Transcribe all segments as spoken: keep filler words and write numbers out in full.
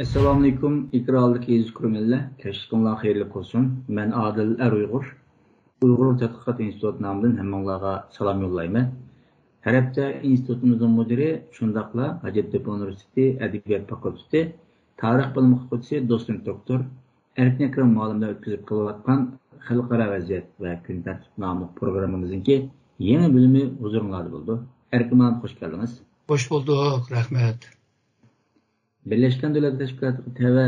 ئەسسالامۇئەلەيكۇم، ئېكرانلىق ئەزىز كۆرۈرمەنلەر، كەچلىكىڭلار خەيرلىك بولسۇن. مەن ئادىل ئەر ئۇيغۇر. ئۇيغۇر تەتقىقات ئىنستىتۇتى نامىدىن ھەممىڭلارغا سالام يوللايمەن. ھەر ھەپتە ئىنستىتۇتىمىزنىڭ مۇدىرى، شۇنداقلا ھاجەتتېپە ئۇنىۋېرسىتېتى ئەدەبىيات فاكۇلتېتى تارىخ بىلىم ئوقۇتقۇچىسى دوتسېنت دوكتور ئەركىن ئەكرەم مۇئەللىم بىلەن ئۆتكۈزۈپ كېلىۋاتقان خەلقئارا ۋەزىيەت ۋە كۈن تەرتىپ ناملىق پروگراممىمىزنىڭكى يېڭى بۆلۈمى ھۇزۇرۇڭلاردا بولىدۇ. ئەركىن مۇئەللىم، خوش كەلدىڭىز. خوش بولدۇق، رەھمەت. بىرلەشكەن دۆلەتلەر تەشكىلاتىغا تەۋە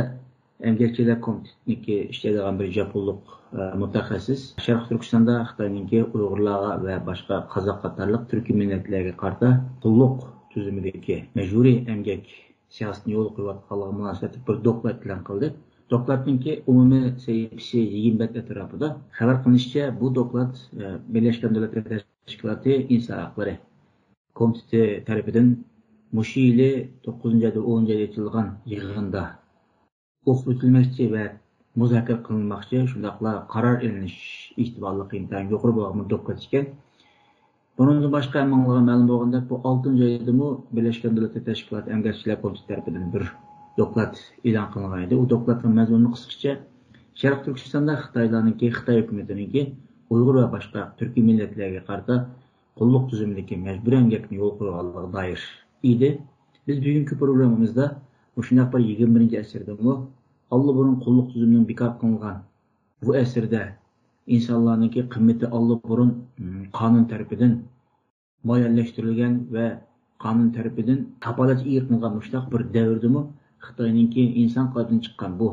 ئەمگەكچىلەر كومىتېتىنىڭكى ئىشلەيدىغان بىر ياپونلۇق، ئە، مۇتەخەسسىس شەرقىي تۈركىستاندا خىتاينىڭكى ئۇيغۇرلارغا ۋە باشقا قازاق قاتارلىق تۈركىي مىللەتلەرگە قارىتا قۇللۇق تۈزۈمىدىكى مەجبۇرىي ئەمگەك سىياسىتىنى يولغا قويۇۋاتقانلىقىغا مۇناسىۋەتلىك بىر دوكلات ئېلان قىلدى. دوكلاتنىڭكى ئومۇمىي سەھىپىسى يىگىرمە بەت ئەتراپىدا. خەۋەر قىلىنىشىچە، بۇ دوكلات، ئە، بىرلەشكەن دۆلەتلەر تەشكىلاتى ئىنسان ھەقلىرى كومىتېتى تەرىپىدىن مۇشۇ يىلى توققۇزىنچى ئايدا، ئونىنچى ئايدا ئېچىلغان يىغىندا ئوقۇپ ئۆتۈلمەكچى ۋە مۇزاكىرە قىلىنماقچى، شۇنداقلا قارار ئېلىنىش ئېھتىماللىقى ئىنتايىن يۇقىرى بولغان بىر دوكلات ئىكەن. بۇنىڭدىن باشقا، ھەممىڭلارغا مەلۇم بولغاندەك، بۇ ئالتىنچى ئايدىمۇ بىرلەشكەن دۆلەتلەر تەشكىلاتى ئەمگەكچىلەر كومىتېتى تەرىپىدىن بىر دوكلات ئېلان قىلىنغان ئىدى. ئۇ دوكلاتنىڭ مەزمۇنى قىسقىچە، شەرقىي تۈركىستاندا خىتايلارنىڭكى، خىتاي ھۆكۈمىتىنىڭكى ئۇيغۇر ۋە باشقا تۈركىي مىللەتلەرگە قارىتا قۇللۇق تۈزۈمىدىكى مەجبۇرىي ئەمگەكنى يولغا قويغانلىقىغا دائىر ئىدى. بىز بۈگۈنكى پروگراممىمىزدا مۇشۇنداق بىر يىگىرمە بىرىنچى ئەسىردىمۇ ئاللىبۇرۇن قۇللۇق تۈزۈمىنىڭ بىكار قىلىنغان بۇ ئەسىردە ئىنسانلارنىڭكى قىممىتى ئاللىبۇرۇن، م، قانۇن تەرىپىدىن مۇئەييەنلەشتۈرۈلگەن ۋە قانۇن تەرىپىدىن كاپالەتكە ئىگە قىلىنغان مۇشۇنداق بىر دەۋردىمۇ خىتاينىڭكى ئىنسان قېنىدىن چىققان بۇ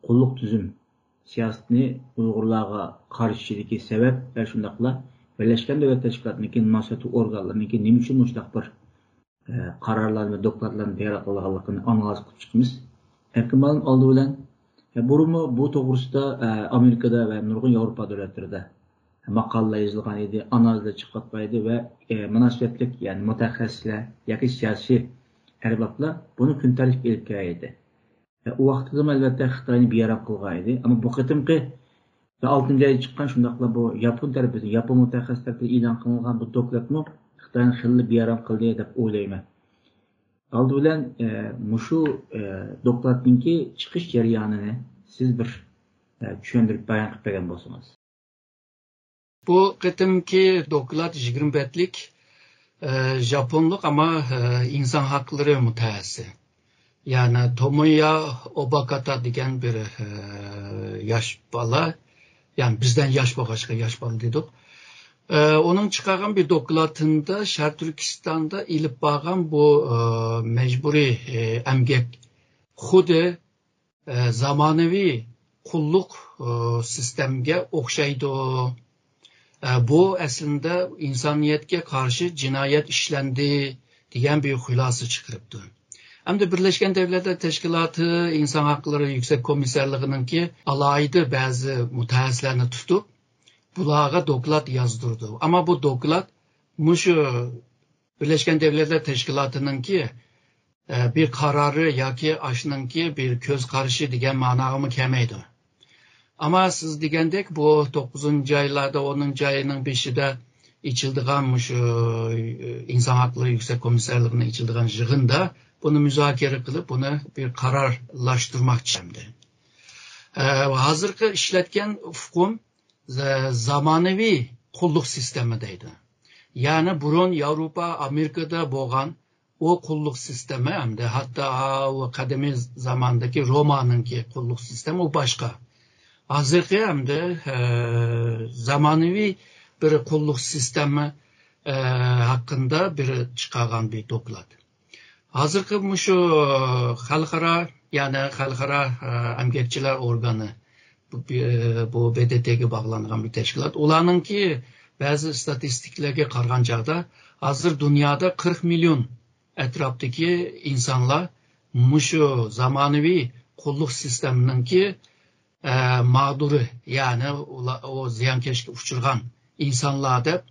قۇللۇق تۈزۈم سىياسىتىنى ئۇيغۇرلارغا قارشىدىكى سەۋەب ۋە شۇنداقلا بىرلەشكەن دۆلەت تەشكىلاتىنىڭكى مۇناسىۋەتلىك ئورگانلىرىنىڭكى نېمە ئۈچۈن مۇشۇنداق بىر، ئە، قارارلارنى ۋە دوكلاتلارنى تەييار قىلىدىغانلىقىنى ئانالىز قىلىپ چىقىمىز. ئەركىن مۇئەللىم، ئالدى بىلەن، ئە، بۇرۇنمۇ بۇ توغرىسىدا، ئە، ئامېرىكىدا ۋە نۇرغۇن ياۋروپا دۆلەتلىرىدە ماقالىلەر يېزىلغان ئىدى، ئانالىزلار چىقىۋاتقان ئىدى ۋە، ئە، مۇناسىۋەتلىك، يەنى مۇتەخەسسىسلەر ياكى سىياسىي ئەربابلار بۇنى كۈن تەرتىپكە ئېلىپ كەلگەن ئىدى. ئۇ ۋاقىتتىمۇ ئەلۋەتتە خىتاينى بىئارام قىلغان ئىدى. ئەمما بۇ قېتىمقى ۋە ئالتىنچى ئايدا چىققان، شۇنداقلا بۇ ياپون تەرىپىدىن، ياپون مۇتەخەسسىس تەرىپىدىن ئېلان قىلىنغان بۇ دوكلاتمۇ خىتاينى خېلىلا بىئارام قىلدى دەپ ئويلايمەن. ئالدى بىلەن، ئە، مۇشۇ، ئە، دوكلاتنىڭكى چىقىش جەريانىنى سىز بىر، ئە، چۈشەندۈرۈپ بايان قىلىپ بەرگەن بولسىڭىز. بۇ قېتىمقى دوكلات يىگىرمە بەتلىك، ئە، ژاپونلۇق، ئەمما، ئە، ئىنسان ھەقلىرى مۇتەخەسسىسى. يەنى تومويا ئوباكاتا دېگەن بىر، ئە، ياش بالا، يەنى بىزدىن ياش بولغاچقا ياش بالا دېدۇق. ئە، ئۇنىڭ چىقارغان بىر دوكلاتىندا شەرقىي تۈركىستاندا ئېلىپ بارغان بۇ، ئە، مەجبۇرىي، ئە، ئەمگەك خۇددى ئە، زامانىۋى قۇللۇق، ئە، سىستېمىگە ئوخشايدۇ. ئە، بۇ ئەسلىندە ئىنسانىيەتكە قارشى جىنايەت ئىشلەندى دېگەن بىر خۇلاسە چىقىرىپتۇ. ئەمدى بىرلەشكەن دۆلەتلەر تەشكىلاتى ئىنسان ھەقلىرى يۈكسەك كومىسسارلىقىنىڭكى ئالاھىدە بەزى مۇتەخەسسىسلەرنى تۇتۇپ، بۇلارغا دوكلات يازدۇردى. ئەمما بۇ دوكلات مۇشۇ بىرلەشكەن دۆلەتلەر تەشكىلاتىنىڭكى، ئە، بىر قارارى ياكى ئاشۇنىڭكى بىر كۆز قارىشى دېگەن ماناغىمۇ كەلمەيدۇ. ئەمما سىز دېگەندەك، بۇ توققۇزىنچى ئايلاردا، ئونىنچى ئاينىڭ بېشىدا ئېچىلىدىغان مۇشۇ، ئە، ئىنسان ھەقلىرى يۈكسەك كومىسسارلىقىنىڭ ئېچىلىدىغان يىغىندا بۇنى مۇزاكىرە قىلىپ، بۇنى بىر قارارلاشتۇرماقچى ئەمدى. ئە، ھازىرقى ئىشلەتكەن ئۇقۇم زە-، زامانىۋى قۇللۇق سىستېما دەيدۇ. يەنى بۇرۇن ياۋروپا، ئامېرىكىدا بولغان ئۇ قۇللۇق سىستېما ئەمدى ھەتتا ئۇ قەدىمىي زاماندىكى رومانىڭكى قۇللۇق سىستېما ئۇ باشقا. ھازىرقى ئەمدى، ئە، زامانىۋى بىر قۇللۇق سىستېما، ئە، ھەققىندە بىر چىقارغان بىر دوكلات. ھازىرقى مۇشۇ خەلقئارا، يەنى خەلقئارا، ئە، ئەمگەكچىلەر ئورگانى، بۇ، بۇ بې دې تېگە باغلانغان بىر تەشكىلات. ئۇلارنىڭكى بەزى ئىستاتىستىكىلەرگە قارىغان چاغدا، ھازىر دۇنيادا قىرىق مىليون ئەتراپتىكى ئىنسانلار مۇشۇ زامانىۋى قۇللۇق سىستېمىنىڭكى، ئە، ماغدۇرى، يەنى ئۇلار، ئۇ زىيانكەشكە ئۇچرىغان ئىنسانلار دەپ،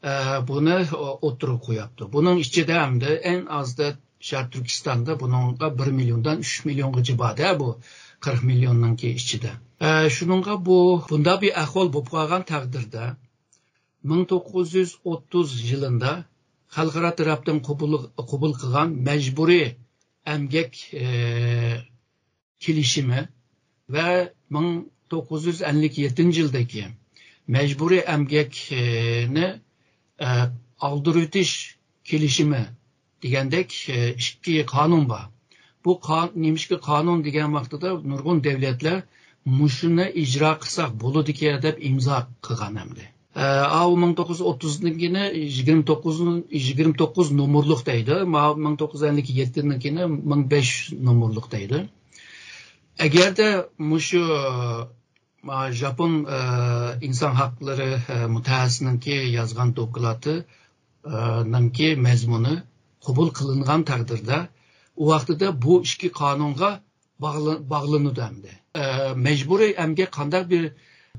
ئە، بۇنى ئوتتۇرىغا قويۇپتۇ. بۇنىڭ ئىچىدە ئەمدى ئەڭ ئازدا شەرقىي تۈركىستاندا بۇنىڭغا بىر مىليوندىن ئۈچ مىليونغىچە بار-دە، بۇ قىرىق مىليوننىڭكى ئىچىدە. ئە، شۇنىڭغا بۇ، بۇنداق بىر ئەھۋال بولۇپ قالغان تەقدىردە، مىڭ توققۇز يۈز ئوتتۇز يىلىندا خەلقئارا تەرەپتىن قوبۇل، قوبۇل قىلغان مەجبۇرىي ئەمگەك، ئە، كېلىشىمى ۋە مىڭ توققۇز يۈز ئەللىك يەتتىنچى يىلدىكى مەجبۇرىي ئەمگەكنى، ئە، ئالدۇرۇۋېتىش كېلىشىمى دېگەندەك، ئە، ئىككى قانۇن بار. بۇ قان-، نېمىشقا قانۇن دېگەن ۋاقتىدا نۇرغۇن دۆلەتلەر مۇشۇنى ئىجرا قىلساق بولىدىكەن دەپ ئىمزا قىلغان ئەمدى. ئە، ئاۋۇ مىڭ توققۇز يۈز ئوتتۇزنىڭكىنى يىگىرمە توققۇز، يىگىرمە توققۇز نومۇرلۇق دەيدۇ. ماۋۇ مىڭ توققۇز يۈز ئەللىك يەتتىنىڭكىنى مىڭ بەش يۈز نومۇرلۇق دەيدۇ. ئەگەردە مۇشۇ، ما، ژاپون، ئە، ئىنسان ھەقلىرى، ئە، مۇتەخەسسىسىنىڭكى يازغان دوكلاتى، ئە، نىڭكى مەزمۇنى قوبۇل قىلىنغان تەقدىردە، ئۇ ۋاقتىدا بۇ ئىككى قانۇنغا باغلا-، باغلىنىدۇ ئەمدى. ئە، مەجبۇرىي ئەمگەك قانداق بىر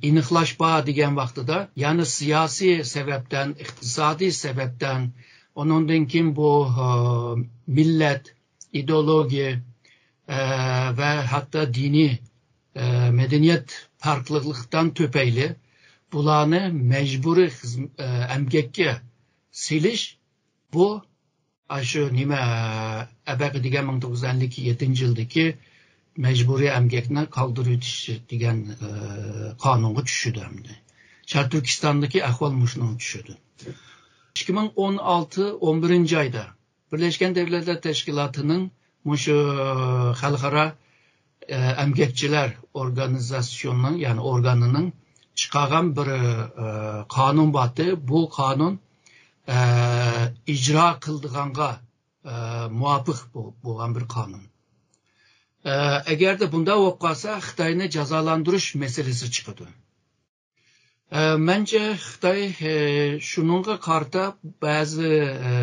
ئېنىقلاش بار دېگەن ۋاقتىدا، يەنى سىياسىي سەۋەبتىن، ئىقتىسادىي سەۋەبتىن، ئۇنىڭدىن كېيىن بۇ، ئە، مىللەت، ئىدېئولوگىيە، ئە، ۋە ھەتتا دىنىي، ئە، مەدەنىيەت پەرقلىقلىقتىن تۈپەيلى بۇلارنى مەجبۇرىي خىزم-، ئە، ئەمگەككە سېلىش، بۇ ئاشۇ نېمە، ئەبەقە دېگەن مىڭ توققۇز يۈز ئەللىك يەتتىنچى يىلدىكى مەجبۇرىي ئەمگەكنى قالدۇرۇۋېتىش دېگەن، ئە، قانۇنغا چۈشىدۇ ئەمدى. شەرقىي تۈركىستاندىكى ئەھۋال مۇشۇنىڭغا چۈشىدۇ. ئىككى مىڭ ئون ئالتى ئون بىرىنچى ئايدا بىرلەشكەن دۆلەتلەر تەشكىلاتىنىڭ مۇشۇ خەلقئارا، ئە، ئەمگەكچىلەر ئورگانىزاتسىيونىنىڭ، يەنى ئورگانىنىڭ چىقارغان بىر، ئە، قانۇن بارتى. بۇ قانۇن، ئە، ئىجرا قىلىدىغانغا، ئە، مۇۋاپىق بو-، بولغان بىر قانۇن. ئە، ئەگەردە بۇنداق بولۇپ قالسا، خىتاينى جازالاندۇرۇش مەسىلىسى چىقىدۇ. ئە، مەنچە خىتاي، ئە، شۇنىڭغا قارىتا بەزى، ئە،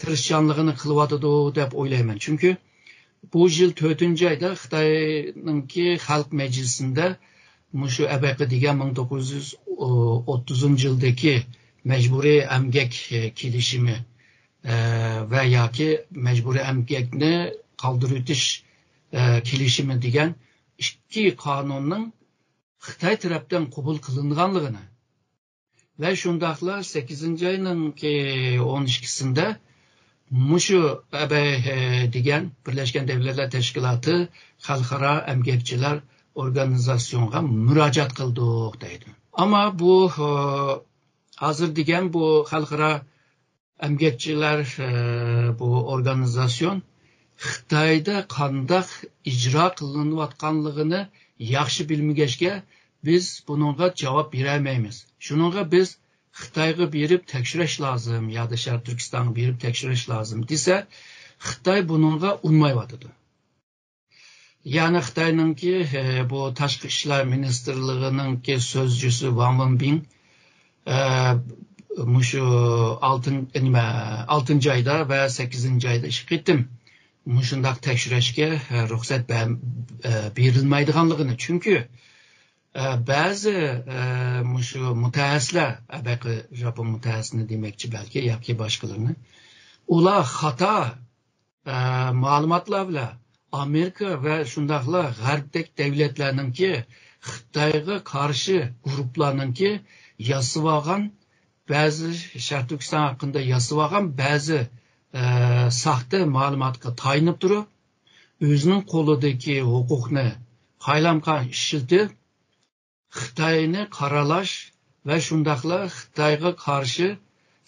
تىرىشچانلىقىنى قىلىۋاتىدۇ دەپ ئويلايمەن. چۈنكى بۇ يىل تۆتىنچى ئايدا خىتاينىڭكى خەلق مەجلىسىندە مۇشۇ ئەبەقە دېگەن مىڭ توققۇز يۈز ئوتتۇزىنچى يىلدىكى مەجبۇرىي ئەمگەك، ئە، كېلىشىمى، ئە، ۋە ياكى مەجبۇرىي ئەمگەكنى قالدۇرۇۋېتىش، ئە، كېلىشىمى دېگەن ئىككى قانۇننىڭ خىتاي تەرەپتىن قوبۇل قىلىنغانلىقىنى ۋە شۇنداقلا سەككىزىنچى ئاينىڭكى ئون ئىككىسىندە مۇشۇ ئەبەي دېگەن بىرلەشكەن دۆلەتلەر تەشكىلاتى خەلقئارا ئەمگەكچىلەر ئورگانىزاتسىيونىغا مۇراجىئەت قىلدۇق دەيدۇ. ئەمما بۇ، ئە، ھازىر دېگەن بۇ خەلقئارا ئەمگەكچىلەر، ئە، بۇ ئورگانىزاتسىيون خىتايدا قانداق ئىجرا قىلىنىۋاتقانلىقىنى ياخشى بىلمىگەچكە، بىز بۇنىڭغا جاۋاب بېرەلمەيمىز. شۇنىڭغا بىز خىتايغا بېرىپ تەكشۈرۈش لازىم يادا شەرقىي تۈركىستانغا بېرىپ تەكشۈرۈش لازىم دېسە، خىتاي بۇنىڭغا ئۇنىمايۋاتىدۇ. يەنى خىتاينىڭكى، ئە، بۇ تاشقى ئىشلار مىنىستىرلىقىنىڭكى سۆزچىسى ۋاڭ ۋېنبىڭ، ئە، مۇشۇ ئالتىن-، نېمە، ئالتىنچى ئايدا ۋە سەككىزىنچى ئايدا ئىككى قېتىم مۇشۇنداق تەكشۈرۈشكە، ئە، رۇخسەت بە-، ئە، بېرىلمەيدىغانلىقىنى، چۈنكى، ئە، بەزى، ئە، مۇشۇ مۇتەخەسسىسلەر، ئەبەقە ژاپون مۇتەخەسسىسىنى دېمەكچى بەلكى ياكى باشقىلىرىنى، ئۇلار خاتا ئە، مەلۇماتلار بىلەن ئامېرىكا ۋە شۇنداقلا غەربتەك دەۋلەتلەرنىڭكى خىتايغا قارشى گۇرۇپپىلارنىڭكى ياسىۋالغان بەزى شەرقىي تۈركىستان ھەققىدە ياسىۋالغان بەزى، ئە، ساختا مەلۇماتقا تايىنىپ تۇرۇپ، ئۆزىنىڭ قولىدىكى ھوقۇقنى قايلامقان ئىشلىتىپ، خىتاينى قارىلاش ۋە شۇنداقلا خىتايغا قارشى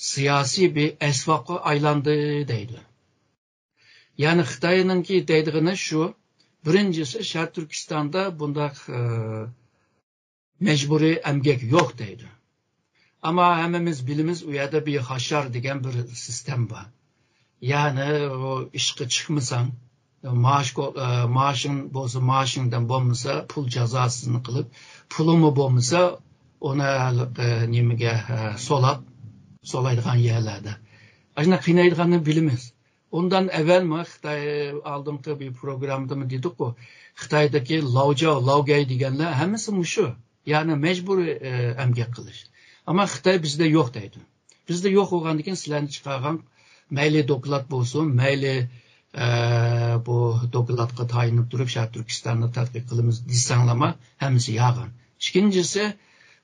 سىياسىي بىر ئەسۋابقا ئايلاندى دەيدۇ. يەنى خىتاينىڭكى دەيدىغىنى شۇ، بىرىنچىسى، شەرقىي تۈركىستاندا بۇنداق، ئە، مەجبۇرىي ئەمگەك يوق دەيدۇ. ئەمما ھەممىمىز بىلىمىز، ئۇ يەردە بىر ھاشار دېگەن بىر سىستېما بار. يەنى ئۇ ئىشقا چىقمىساڭ، مائاش كو-، ئە، مائاشىڭ بولسا مائاشىڭدىن، بولمىسا پۇل جازاسىنى قىلىپ، پۇلۇڭمۇ بولمىسا ئۇنى، ئە، نېمىگە، ئە، سولاپ، سولايدىغان يەرلەردە. ئاشۇنداق قىينايدىغاننى بىلىمىز. ئۇندىن ئەۋۋەلمۇ خىتاي ئالدىنقى بىر پروگراممىدىمۇ دېدۇققۇ، خىتايدىكى لاۋجاۋ، لاۋگەي دېگەنلەر ھەممىسى مۇشۇ. يەنى مەجبۇرىي، ئە، ئەمگەك قىلىش. ئەمما خىتاي بىزدە يوق دەيدۇ. بىزدە يوق بولغاندىكىن سىلەرنى چىقارغان مەيلى دوكلات بولسۇن، مەيلى، ئە، بۇ دوكلاتقا تايىنىپ تۇرۇپ شەرقىي تۈركىستاننى تەتقىق قىلىمىز دېسەڭلارمۇ ھەممىسى يالغان. ئىككىنچىسى،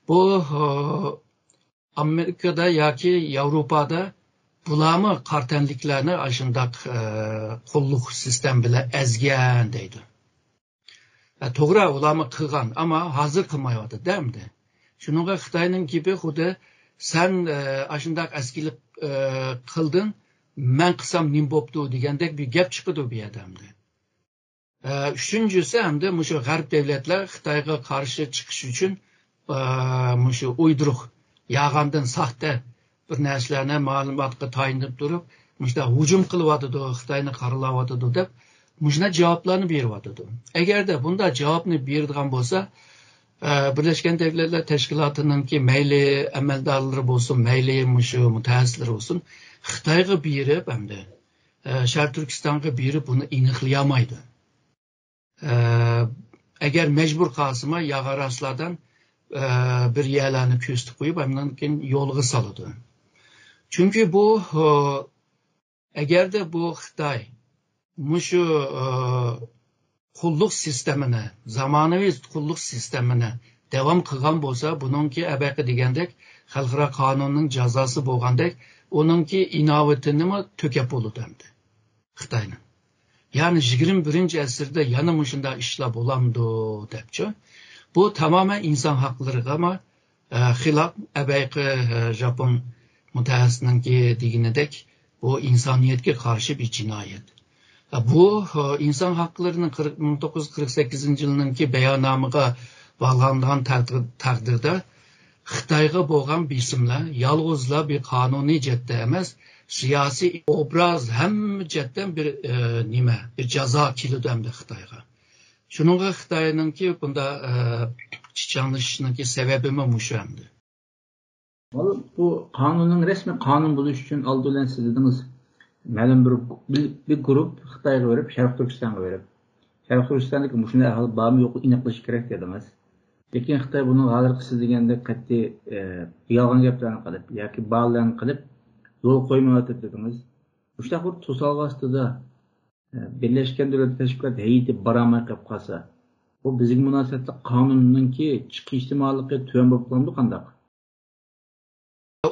بۇ، ئە، ئامېرىكىدا ياكى ياۋروپادا بۇلارمۇ قارا تەنلىكلەرنى ئاشۇنداق، ئە، قۇللۇق سىستېما بىلەن ئەزگەن دەيدۇ. ھە، توغرا، ئۇلارمۇ قىلغان، ئەمما ھازىر قىلمايۋاتىدۇ ئەمدى. شۇنىڭغا خىتاينىڭ گېپى خۇددى سەن، ئە، ئاشۇنداق ئەسكىلىك، ئە، قىلدىڭ، مەن قىلسام نېمە بوپتۇ دېگەندەك بىر گەپ چىقىدۇ بۇ يەردە ئەمدى. ئە، ئۈچىنچىسى، ئەمدى مۇشۇ غەرب دۆلەتلەر خىتايغا قارشى چىقىش ئۈچۈن، ئە، مۇشۇ ئويدۇرۇق، يالغاندىن ساختا بىر نەرسىلەرنى مەلۇماتقا تايىنىپ تۇرۇپ، مۇشۇنداق ھۇجۇم قىلىۋاتىدۇ، خىتاينى قارىلاۋاتىدۇ دەپ، مۇشۇنداق جاۋابلارنى بېرىۋاتىدۇ. ئەگەردە بۇنداق جاۋابنى بېرىدىغان بولسا، ئە، بىرلەشكەن دۆلەتلەر تەشكىلاتىنىڭكى مەيلى ئەمەلدارلىرى بولسۇن، مەيلى مۇشۇ مۇتەخەسسىسلىرى بولسۇن، خىتايغا بېرىپ ئەمدى، ئە، شەرقىي تۈركىستانغا بېرىپ بۇنى ئېنىقلىيالمايدۇ. ئە، ئەگەر مەجبۇر قالسىمۇ، ياغا راستلاردىن، ئە، بىر يەرلەرنى كۆرسىتىپ قويۇپ، ئاندىن كېيىن يولغا سالىدۇ. چۈنكى بۇ، ئە، ئەگەردە بۇ خىتاي مۇشۇ، ئە، قۇللۇق سىستېمىنى، زامانىۋى قۇللۇق سىستېمىنى داۋام قىلغان بولسا، بۇنىڭكى ئەبەقى دېگەندەك خەلقئارا قانۇننىڭ جازاسى بولغاندەك، ئۇنىڭكى ئىناۋىتىنىمۇ تۆكەپ بولىدۇ ئەمدى خىتاينىڭ. يەنى يىگىرمە بىرىنچى ئەسىردە يەنە مۇشۇنداق ئىشلار بولامدۇ دەپچۇ. بۇ تامامەن ئىنسان ھەقلىرىغىمۇ، ئە، خىلاپ، ئەبەقى، ئە، ژاپون مۇتەخەسسىسىنىڭكى دېگىنىدەك، بۇ ئىنسانىيەتكە قارشى بىر جىنايەت. ئە، بۇ، ئە، ئىنسان ھەقلىرىنىڭ قىرىق، مىڭ توققۇز يۈز قىرىق سەككىزىنچى يىلنىڭكى باياننامىغا باغلانغان تەقدىر-، تەقدىردە، خىتايغا بولغان بېسىملار يالغۇزلا بىر قانۇنىي جەھەتتە ئەمەس، سىياسىي ئوبراز، ھەممە جەھەتتىن بىر، ئە، نېمە، بىر جازا كېلىدۇ ئەمدى خىتايغا. شۇنىڭغا خىتاينىڭكى بۇنداق، ئە، چىچاڭلىشىشنىڭكى سەۋەبىمۇ مۇشۇ ئەمدى. بۇ قانۇننىڭ رەسمىي قانۇن بولۇشى ئۈچۈن ئالدى بىلەن سىز دېدىڭىز، مەلۇم بىر، بىر، بىر گۇرۇپ خىتايغا بېرىپ، شەرقىي تۈركىستانغا بېرىپ، شەرقىي تۈركىستاندىكى مۇشۇنداق ئەھۋال بارمۇ يوقمۇ ئېنىقلىشى كېرەك دېدىڭىز. لېكىن خىتاي بۇنىڭغا ھازىرقى سىز دېگەندەك قەتئىي، ئە، يالغان گەپلەرنى قىلىپ ياكى بارلارنى قىلىپ يول قويمايۋاتىدۇ دېدىڭىز. مۇشۇنداق بىر توسالغۇ ئاستىدا، ئە، بىرلەشكەن دۆلەتلەر تەشكىلاتى ھەيئىتى بارالماي قېلىپ قالسا، بۇ بىزگە مۇناسىۋەتلىك قانۇننىڭكى چىقىش ئېھتىماللىقى تۆۋەن بولۇپ قالامدۇ قانداق؟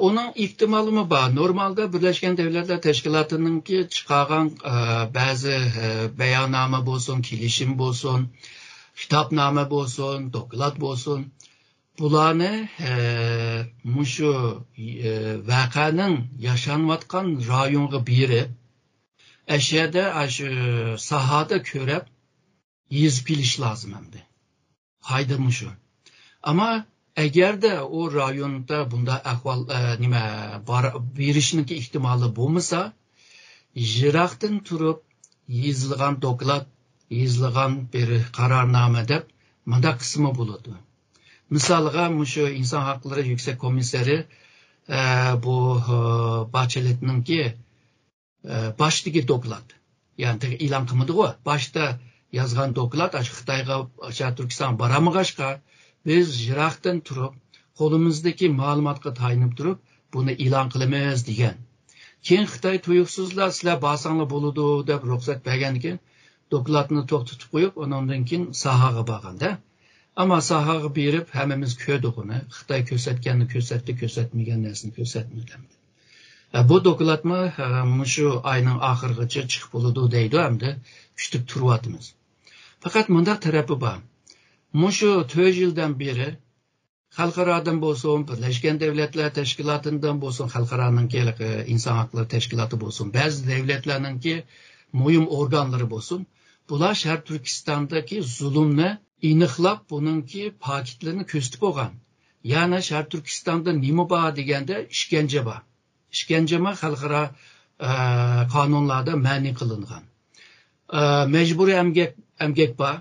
ئۇنىڭ ئېھتىمالىمۇ بار. نورمالدا بىرلەشكەن دۆلەتلەر تەشكىلاتىنىڭكى چىقارغان، ئە، بەزى، ئە، باياننامە بولسۇن، كېلىشىم بولسۇن، خىتابنامە بولسۇن، دوكلات بولسۇن، بۇلارنى، ئە، مۇشۇ، ئە، ۋەقەنىڭ ياشانىۋاتقان رايونغا بېرىپ، ئەشەدە، ئاشۇ ساھەدە كۆرۈپ، يېزىپ كېلىش لازىم ئەمدى. قائىدە مۇشۇ. ئەمما ئەگەردە ئۇ رايوندا بۇنداق ئەھۋال، ئە، نېمە، بار، بېرىشنىڭكى ئېھتىمالى بولمىسا، يىراقتىن تۇرۇپ يېزىلغان دوكلات، يېزىلغان بىر قارارنامە دەپ مۇنداق قىسمى بولىدۇ. مىسالغا، مۇشۇ ئىنسان ھەقلىرى يۈكسەك كومىسسارى، ئە، بۇ، ئە، باچېلېتنىڭكى ئە، باشتىكى دوكلات، يەنى تېخى ئېلان قىلمىدىغۇ، باشتا يازغان دوكلات، ئاشۇ خىتايغا، شەرقىي تۈركىستانغا بارالمىغاچقا، بىز يىراقتىن تۇرۇپ، قولىمىزدىكى مەلۇماتقا تايىنىپ تۇرۇپ، بۇنى ئېلان قىلىمىز دېگەن. كېيىن خىتاي تۇيۇقسىزلا، سىلەر بارساڭلار بولىدۇ دەپ رۇخسەت بەرگەندىن كېيىن، دوكلاتنى توختىتىپ قويۇپ، ئۇنىڭدىن كېيىن ساھەگە بارغاندا، ئەمما ساھەگە بېرىپ، ھەممىمىز كۆردۇق ئۇنى. خىتاي كۆرسەتكەننى كۆرسەتتى، كۆرسەتمىگەن نەرسىنى كۆرسەتمىدى. ئە، بۇ دوكلاتمۇ، ئە، مۇشۇ ئاينىڭ ئاخىرىغىچە چىقىپ بولىدۇ دەيدۇ، ئەمدى كۈتۈپ تۇرۇۋاتىمىز. پەقەت مۇنداق تەرىپى بار. مۇشۇ تۆت يىلدىن بېرى خەلقئارادىن بولسۇن، بىرلەشكەن دۆلەتلەر تەشكىلاتىدىن بولسۇن، خەلقئارانىڭكى، ئە، ئىنسان ھەقلىرى تەشكىلاتى بولسۇن، بەزى دۆلەتلەرنىڭكى مۇھىم ئورگانلىرى بولسۇن، بۇلار شەرقىي تۈركىستاندىكى زۇلۇمنى ئېنىقلاپ، بۇنىڭكى پاكىتلىرىنى كۆرسىتىپ بولغان. يەنى شەرقىي تۈركىستاندا نېمە بار دېگەندە، ئىشكەنجە بار. ئىشكەنجىمۇ خەلقئارا، ئە، قانۇنلاردا مەنئى قىلىنغان. ئە، مەجبۇرىي ئەمگەك، ئەمگەك بار.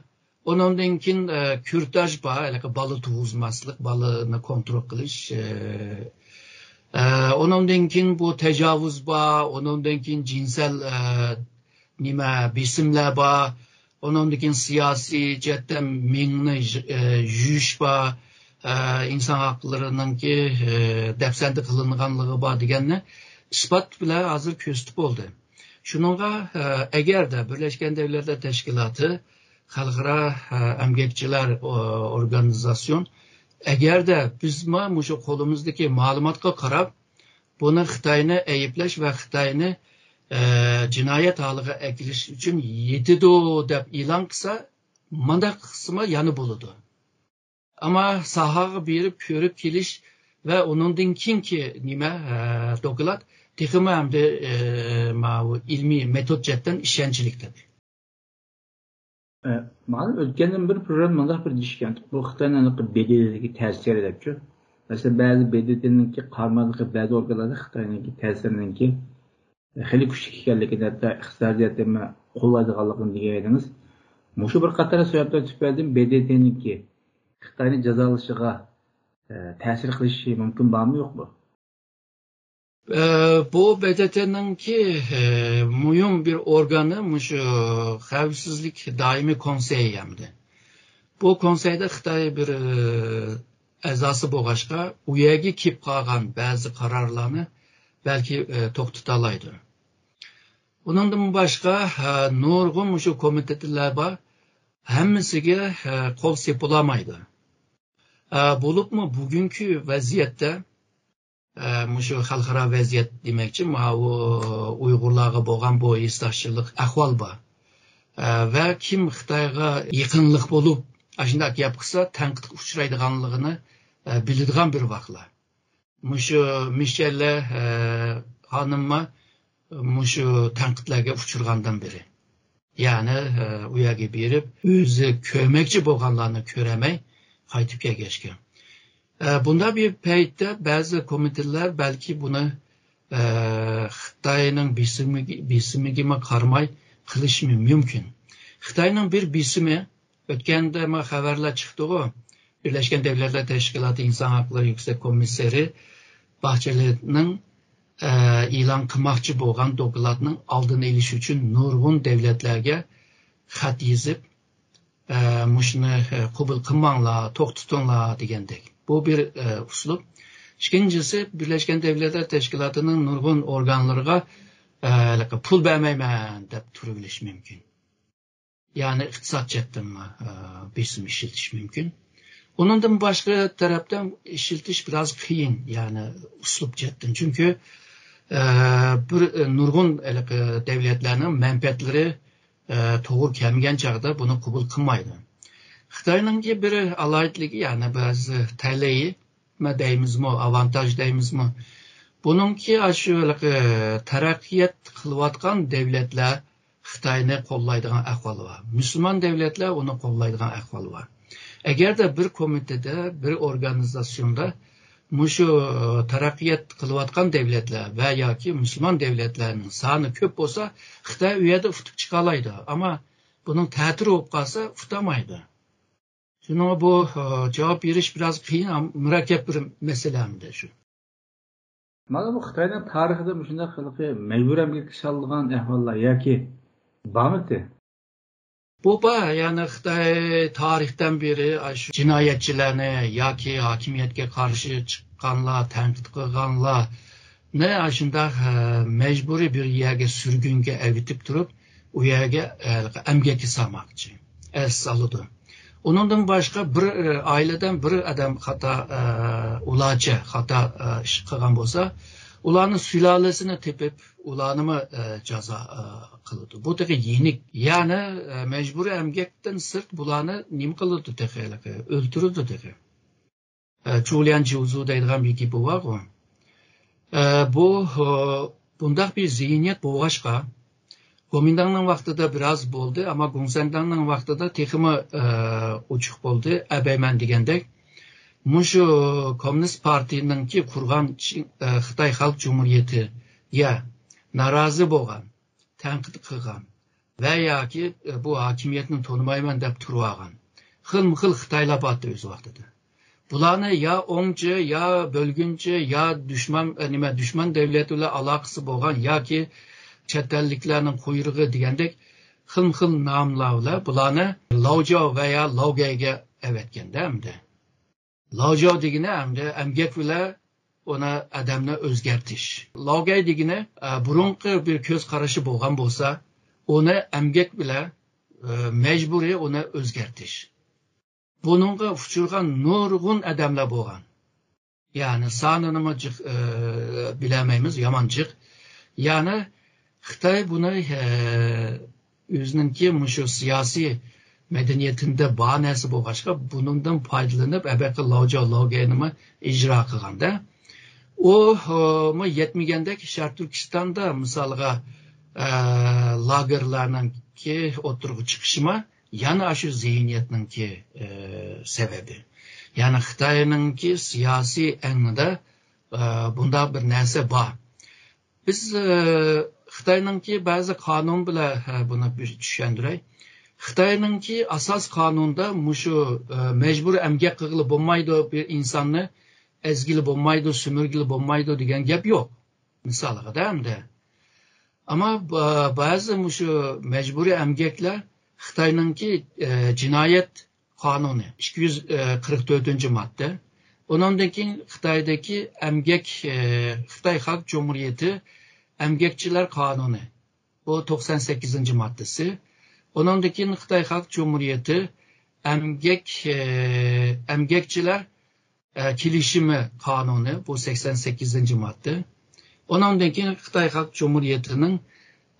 ئۇنىڭدىن كېيىن، ئە، كۈرتاژ بار، ھېلىقى بالا تۇغۇزماسلىق، بالىنى كونترول قىلىش. ئە، ئە، ئۇنىڭدىن كېيىن بۇ تاجاۋۇز بار، ئۇنىڭدىن كېيىن جىنسەل، ئە، نېمە، بېسىملار بار. ئۇنىڭدىن كېيىن سىياسىي جەھەتتە مېڭىنى يۇ-، ئە، يۇيۇش بار، ئە، ئىنسان ھەقلىرىنىڭكى، ئە، دەپسەندە قىلىنغانلىقى بار دېگەننى ئىسپات بىلەن ھازىر كۆرسىتىپ بولدى. شۇنىڭغا، ئە، ئەگەردە بىرلەشكەن دۆلەتلەر تەشكىلاتى، خەلقئارا، ئە، ئەمگەكچىلەر، ئو-، ئورگانىزاتسىيون، ئەگەردە بىزمۇ مۇشۇ قولىمىزدىكى مەلۇماتقا قاراپ، بۇنى خىتاينى ئەيىبلەش ۋە خىتاينى، ئە، جىنايەت ھالىغا ئەكېلىش ئۈچۈن يېتىدۇ دەپ ئېلان قىلسا، مانداق قىلسىمۇ يەنە بولىدۇ. ئەمما ساھەگە بېرىپ كۆرۈپ كېلىش ۋە ئۇنىڭدىن كېيىنكى نېمە، ئە، دوكلات تېخىمۇ ئەمدى، ئە، ماۋۇ ئىلمىي مېتود جەھەتتىن ئىشەنچلىك تېخى. ئە، مانا ئۆتكەندىن بىر پروگرامما مۇنداق بىر دېيىشكەن، بۇ خىتاينىڭ بې دې تېدىكى تەسىرى دەپچۇ. مەسىلەن، بەزى بې دې تېنىڭكى قارىماقلىقى بەزى ئورگانلاردا خىتاينىڭكى تەسىرىنىڭكى خېلى كۈچلۈك ئىكەنلىكىنى، ھەتتا ئىقتىسادىيەتنى قوللايدىغانلىقىنى دېگەن ئىدىڭىز. مۇشۇ بىر قاتار سەۋەبلەر تۈپەيلىدىن بې دې تېنىڭكى خىتاينى جازالىشىغا، ئە، تەسىر قىلىشى مۇمكىن بارمۇ يوقمۇ؟ ئە، بۇ بې دې تېنىڭكى، ئە، مۇھىم بىر ئورگانى مۇشۇ خەۋپسىزلىك دائىمىي كونسېيى ئەمدى. بۇ كونسېيدا خىتاي بىر، ئە، ئەزاسى بولغاچقا، ئۇ يەرگە كېلىپ قالغان بەزى قارارلارنى بەلكى، ئە، توختىتالايدۇ. ئۇنىڭدىن باشقا، ئە، نۇرغۇن مۇشۇ كومىتېتلار بار، ھەممىسىگە، ئە، قول سېپىلالمايدۇ. ئە، بولۇپمۇ بۈگۈنكى ۋەزىيەتتە، ئە، مۇشۇ خەلقئارا ۋەزىيەت دېمەكچى، ماۋۇ ئۇيغۇرلارغا بولغان بۇ ھېسداشچىلىق ئەھۋال بار. ئە، ۋە كىم خىتايغا يېقىنلىق بولۇپ، ئاشۇنداق گەپ قىلسا، تەنقىدكە ئۇچرايدىغانلىقىنى، ئە، بىلىدىغان بىر ۋاقلار. مۇشۇ مىشەللە، ئە، خانىممۇ مۇشۇ تەنقىدلەرگە ئۇچرىغاندىن بىرى. يەنى، ئە، ئۇ يەرگە بېرىپ، ئۆزى كۆرمەكچى بولغانلارنى كۆرەلمەي قايتىپ كەلگەچكە. ئە، بۇنداق بىر پەيتتە بەزى كومىتېتلار بەلكى بۇنى، ئە، خىتاينىڭ بېسىمىگە، بېسىمىگىمۇ قارىماي قىلىشى مۇمكىن. خىتاينىڭ بىر بېسىمى، ئۆتكەندە مانا خەۋەرلەر چىقتىغۇ، بىرلەشكەن دەۋلەتلەر تەشكىلاتى ئىنسان ھەقلىرى يۈكسەك كومىسسارى باخچېلىنىڭ، ئە، ئېلان قىلماقچى بولغان دوكلاتنىڭ ئالدىنى ئېلىش ئۈچۈن نۇرغۇن دەۋلەتلەرگە خەت يېزىپ، ئە، مۇشۇنى، ئە، قوبۇل قىلماڭلار، توختىتىڭلار دېگەندەك. بۇ بىر، ئە، ئۇسلۇب. ئىككىنچىسى، بىرلەشكەن دەۋلەتلەر تەشكىلاتىنىڭ نۇرغۇن ئورگانلىرىغا، ئە، ھېلىقى پۇل بەرمەيمەن دەپ تۇرۇۋېلىشى مۇمكىن. يەنى ئىقتىساد جەھەتتىنمۇ، ئە، بېسىم ئىشلىتىش مۇمكىن. ئۇنىڭدىن باشقا تەرەپتىن ئىشلىتىش بىراز قىيىن، يەنى ئۇسلۇب جەھەتتىن. چۈنكى، ئە، بىر، ئە، نۇرغۇن ھېلىقى دەۋلەتلەرنىڭ مەنپەئەتلىرى، ئە، توغرا كەلمىگەن چاغدا بۇنى قوبۇل قىلمايدۇ. خىتاينىڭكى بىر ئالاھىدىلىكى، يەنى بەزى تەلىيى، نېمە دەيمىزمۇ، ئاۋانتاژ دەيمىزمۇ؟ بۇنىڭكى ئاشۇ ھېلىقى تەرەققىيات قىلىۋاتقان دەۋلەتلەر خىتاينى قوللايدىغان ئەھۋال بار. مۇسۇلمان دەۋلەتلەر ئۇنى قوللايدىغان ئەھۋال بار. ئەگەردە بىر كومىتېتتا، بىر ئورگانىزاتسىيوندا مۇشۇ تەرەققىيات قىلىۋاتقان دەۋلەتلەر ۋە ياكى مۇسۇلمان دەۋلەتلەرنىڭ سانى كۆپ بولسا، خىتاي ئۇ يەردە ئۇتۇپ چىقالايدۇ. ئەمما بۇنىڭ تەتۈرى بولۇپ قالسا، ئۇتالمايدۇ. شۇنىڭغا بۇ، ئە، جاۋاب بېرىش بىراز قىيىن، ئەم-، مۇرەككەپ بىر مەسىلە ئەمدى شۇ. مانا بۇ خىتاينىڭ تارىخىدا مۇشۇنداق ھېلىقى مەجبۇرىي ئەمگەككە سالىدىغان ئەھۋاللار ياكى بارمىدى؟ بۇ بار، يەنى خىتاي تارىختىن بېرى ئاشۇ جىنايەتچىلەرنى ياكى ھاكىمىيەتكە قارشى چىققانلار، تەنقىد قىلغانلارنى ئاشۇنداق، ئە، مەجبۇرىي بىر يەرگە سۈرگۈنگە ئەۋېتىپ تۇرۇپ، ئۇ يەرگە، ئە، ئەمگەككە سالماقچى، ئەس سالىدۇ. ئۇنىڭدىن باشقا بىر، ئە، ئائىلىدىن بىر ئادەم خاتا، ئە، ئۇلارچە خاتا، ئە، ئىش قىلغان بولسا، ئۇلارنىڭ سۇلالىسىنى تېپىپ، ئۇلارنىمۇ، ئە، جازا، ئە، قىلىدۇ. بۇ تېخى يېنىك. يەنى، ئە، مەجبۇرىي ئەمگەكتىن سىرت بۇلارنى نېمە قىلىدۇ تېخى؟ ئۆلتۈرىدۇ تېخى. ئە، چۇليەن جيۇزۇ دەيدىغان بىر گېپى بارغۇ. ئە، بۇ، ئە، بۇنداق بىر زېھنىيەت بولغاچقا، گومىنداڭنىڭ ۋاقتىدا بىراز بولدى، ئەمما گۇڭسەنداڭنىڭ ۋاقتىدا تېخىمۇ، ئە، ئوچۇق بولدى، ئەبەيمەن دېگەندەك. مۇشۇ كوممۇنىست پارتىيىنىڭكى قۇرغان چىڭ-، ئە، خىتاي خەلق جۇمھۇرىيىتىگە نارازى بولغان، تەنقىد قىلغان ۋە ياكى، ئە، بۇ ھاكىمىيەتنى تونۇمايمەن دەپ تۇرۇۋالغان خىلمۇ خىل خىتايلار بارتى ئۆز ۋاقتىدا. بۇلارنى يا ئوڭچى، يا بۆلگۈنچى، يا دۈشمەن، ئە، نېمە، دۈشمەن دەۋلەت بىلەن ئالاقىسى بولغان ياكى چەت ئەللىكلەرنىڭ قۇيرۇقى دېگەندەك خىلمۇ خىل ناملار بىلەن بۇلارنى لاۋجاۋ ۋە يا لاۋگەيگە ئەۋەتكەندە ئەمدى. لاۋجاۋ دېگىنى ئەمدى ئەمگەك بىلەن ئۇنى ئادەمنى ئۆزگەرتىش. لاۋگەي دېگىنى، ئە، بۇرۇنقى بىر كۆز قارىشى بولغان بولسا، ئۇنى ئەمگەك بىلەن، ئە، مەجبۇرىي ئۇنى ئۆزگەرتىش. بۇنىڭغا ئۇچرىغان نۇرغۇن ئادەملەر بولغان. يەنى سانىنىمۇ جىق، ئە، بىلەلمەيمىز، يامان جىق. يەنى خىتاي بۇنى، ئە، ئۆزىنىڭكى مۇشۇ سىياسىي مەدەنىيىتىندە بار نەرسە بولغاچقا، بۇنىڭدىن پايدىلىنىپ، ئەبەقى لاۋجاۋ لاۋگەينىمۇ ئىجرا قىلغاندا، ئۇ، ئۇمۇ يەتمىگەندەك شەرقىي تۈركىستاندا، مىسالغا، ئە، لاگېرلارنىڭكى ئوتتۇرىغا چىقىشىمۇ يەنە ئاشۇ زېھنىيەتنىڭكى، ئە، سەۋەبى. يەنى خىتاينىڭكى سىياسىي ئەڭىدە، ئە، بۇنداق بىر نەرسە بار. بىز، ئە، خىتاينىڭكى بەزى قانۇن بىلەن، ئە، بۇنى بىر چۈشەندۈرەي. خىتاينىڭكى ئاساس قانۇندا مۇشۇ، ئە، مەجبۇرىي ئەمگەك قىلغىلى بولمايدۇ، بىر ئىنساننى ئەزگىلى بولمايدۇ، سۈمۈرگىلى بولمايدۇ دېگەن گەپ يوق. مىسالغا دە ئەمدى. ئەمما با-، بەزى مۇشۇ مەجبۇرىي ئەمگەكلەر خىتاينىڭكى، ئە، جىنايەت قانۇنى، ئىككى يۈز قىرىق تۆتىنچى ماددا. ئۇنىڭدىن كېيىن خىتايدىكى ئەمگەك، ئە، خىتاي خەلق جۇمھۇرىيىتى ئەمگەكچىلەر قانۇنى، بۇ توقسان سەككىزىنچى ماددىسى. ئۇنىڭدىن كېيىن خىتاي خەلق جۇمھۇرىيىتى ئەمگەك، ئە، ئەمگەكچىلەر، ئە، كېلىشىمى قانۇنى، بۇ سەكسەن سەككىزىنچى ماددا. ئۇنىڭدىن كېيىن خىتاي خەلق جۇمھۇرىيىتىنىڭ،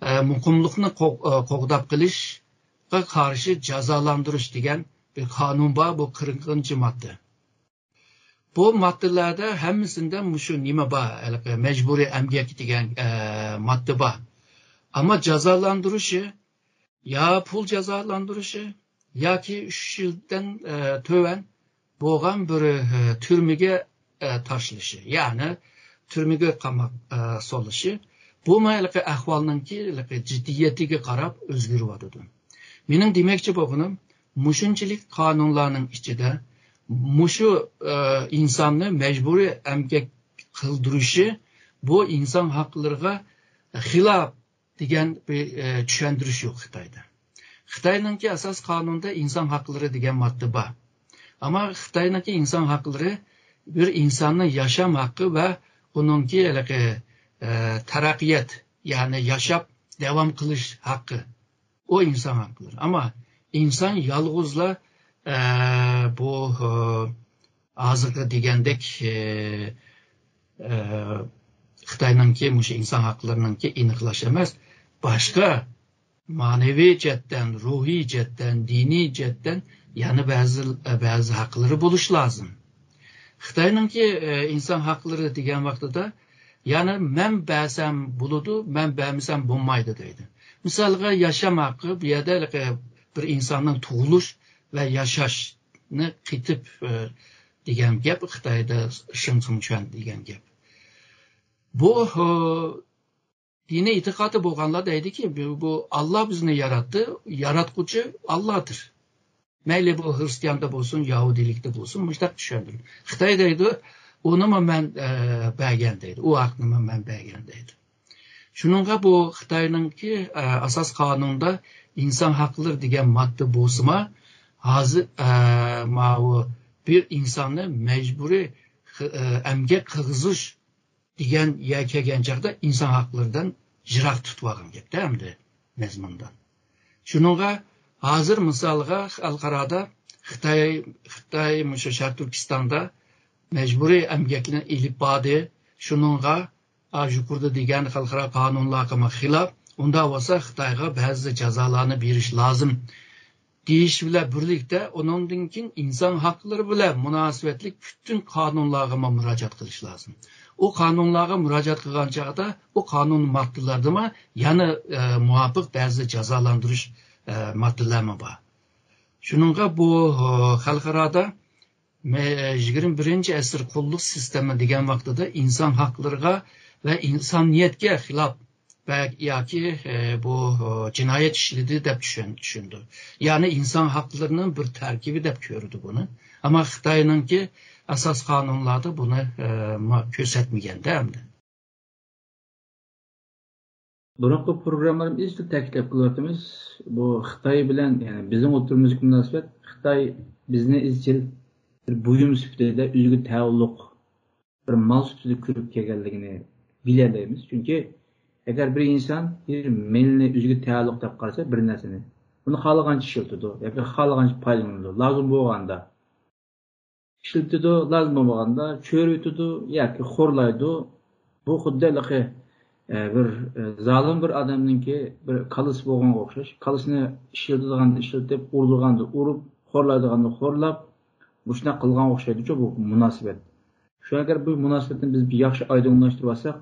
ئە، مۇقىملىقنى قوغ-، ئە، قوغداپ قېلىشقا قارشى جازالاندۇرۇش دېگەن بىر قانۇن بار، بۇ قىرىقىنچى ماددا. بۇ ماددىلاردا ھەممىسىندە مۇشۇ نېمە بار، ھېلىقى مەجبۇرىي ئەمگەك دېگەن، ئە، ماددا بار. ئەمما جازالاندۇرۇشى يا پۇل جازالاندۇرۇشى ياكى ئۈچ يىلدىن، ئە، تۆۋەن بولغان بىر، ئە، تۈرمىگە، ئە، تاشلىشى، يەنى تۈرمىگە قاماپ، ئە، سولىشى، بۇمۇ ھېلىقى ئەھۋالنىڭكى ھېلىقى جىددىيىتىگە قاراپ ئۆزگىرىۋاتىدۇ. مېنىڭ دېمەكچى بولغىنىم، مۇشۇنچىلىك قانۇنلارنىڭ ئىچىدە مۇشۇ، ئە، ئىنساننى مەجبۇرىي ئەمگەك قىلدۇرۇشى، بۇ ئىنسان ھەقلىرىغا خىلاپ دېگەن بىر، ئە، چۈشەندۈرۈش يوق خىتايدا. خىتاينىڭكى ئاساس قانۇندا ئىنسان ھەقلىرى دېگەن ماددا بار. ئەمما خىتاينىڭكى ئىنسان ھەقلىرى بىر ئىنساننىڭ ياشام ھەققى ۋە ئۇنىڭكى ھېلىقى، ئە، تەرەققىيات، يەنى ياشاپ داۋام قىلىش ھەققى. ئۇ ئىنسان ھەقلىرى. ئەمما ئىنسان يالغۇزلا، ئە، بۇ، ئە، ھازىرقى دېگەندەك، ئە، ئە، خىتاينىڭكى مۇشۇ ئىنسان ھەقلىرىنىڭكى ئېنىقلاش ئەمەس، باشقا مەنىۋى جەھەتتىن، روھىي جەھەتتىن، دىنىي جەھەتتىن يەنە بەزى، بەزى ھەقلىرى بولۇشى لازىم. خىتاينىڭكى، ئە، ئىنسان ھەقلىرى دېگەن ۋاقتىدا، يەنى مەن بەرسەم بولىدۇ، مەن بەرمىسەم بولمايدۇ دەيدۇ. مىسالغا، ياشام ھەققى، بۇ يەردە ھېلىقى بىر ئىنساننىڭ تۇغۇلۇش ۋە ياشاشنى قېتىپ، ئە، دېگەن گەپ خىتايدا شېڭ سۇڭچۈەن دېگەن گەپ. بۇ، ئە، دىنىي ئېتىقادى بولغانلار دەيدىكى، بۇ، بۇ ئاللا بىزنى ياراتتى، ياراتقۇچى ئاللادۇر. مەيلى بۇ خىرىستىياندا بولسۇن، يەھۇدىيلىكتە بولسۇن، مۇشۇنداق چۈشەندۈرۈپ. خىتاي دەيدۇ، ئۇنىمۇ مەن، ئە، بەرگەن دەيدۇ، ئۇ ھەقنىمۇ مەن بەرگەن دەيدۇ. شۇنىڭغا بۇ خىتاينىڭكى، ئە، ئاساس قانۇندا ئىنسان ھەقلىرى دېگەن ماددا بولسىمۇ، ھازىر، ئە، ماۋۇ بىر ئىنساننى مەجبۇرىي خى-، ئە، ئەمگەك قىلغۇزۇش دېگەن يەرگە كەلگەن چاغدا ئىنسان ھەقلىرىدىن يىراق تۇتۇۋالغان گەپتە ئەمدى مەزمۇندىن. شۇنىڭغا ھازىر مىسالغا خەلقئارادا خىتاي، خىتاي مۇشۇ شەرقىي تۈركىستاندا مەجبۇرىي ئەمگەكنى ئېلىپ باردى. شۇنىڭغا، ئا، يۇقىرىدا دېگەن خەلقئارا قانۇنلارغىمۇ خىلاپ، ئۇنداق بولسا خىتايغا بەزى جازالارنى بېرىش لازىم. دېيىش بىلەن بىرلىكتە، ئۇنىڭدىن كېيىن ئىنسان ھەقلىرى بىلەن مۇناسىۋەتلىك پۈتۈن قانۇنلارغىمۇ مۇراجىئەت قىلىش لازىم. ئۇ قانۇنلارغا مۇراجىئەت قىلغان چاغدا، ئۇ قانۇن ماددىلىرىدىمۇ يەنە، ئە، مۇۋاپىق بەزى جازالاندۇرۇش، ئە، ماددىلارمۇ بار. شۇنىڭغا بۇ، ئە، خەلقئارادا مە-، يىگىرمە بىرىنچى ئەسىر قۇللۇق سىستېما دېگەن ۋاقتىدا ئىنسان ھەقلىرىغا ۋە ئىنسانىيەتكە خىلاپ ۋە ياكى، ئە، بۇ، ئە، جىنايەت ئىشلىدى دەپ چۈشەن-، چۈشىنىدۇ. يەنى ئىنسان ھەقلىرىنىڭ بىر تەركىبى دەپ كۆرىدۇ بۇنى. ئەمما خىتاينىڭكى ئاساس قانۇنلاردا بۇنى، ئە، ما-، كۆرسەتمىگەندە ئەمدى. بۇرۇنقى پروگراممىلاردا ئىزچىل تەكىتلەپ كېلىۋاتىمىز. بۇ خىتاي بىلەن، يەنى بىزنىڭ ئوتتۇرىمىزدىكى مۇناسىۋەت، خىتاي بىزنى ئىزچىل بىر بۇيۇم سۈپىتىدە ئۆزىگە تەۋەللۇق بىر مال سۈپىتىدە كۆرۈپ كەلگەنلىكىنى بىلەلەيمىز. چۈنكى ئەگەر بىر ئىنسان بىر مېلىنى ئۆزىگە تەۋەللۇق دەپ قارىسا، بىر نەرسىنى، ئۇنى خالىغانچە ئىشلىتىدۇ ياكى خالىغانچە پايدىلىنىدۇ، لازىم بولغاندا ئىشلىتىدۇ، لازىم بولمىغاندا چۆرۈۋېتىدۇ ياكى خورلايدۇ. بۇ خۇددى ھېلىقى ئە، بىر، ئە، زالىم بىر ئادەمنىڭكى بىر كاللىسى بولغانغا ئوخشاش. كاللىسىنى ئىشلىتىدىغاندا ئىشلىتىپ، ئۇرىدىغاندا ئۇرۇپ، خورلايدىغاندا خورلاپ، مۇشۇنداق قىلغانغا ئوخشايدۇ بۇ مۇناسىۋەت. شۇ ئەگەر بۇ مۇناسىۋەتنى بىز بىر ياخشى ئايدىڭلاشتۇرۇۋالساق،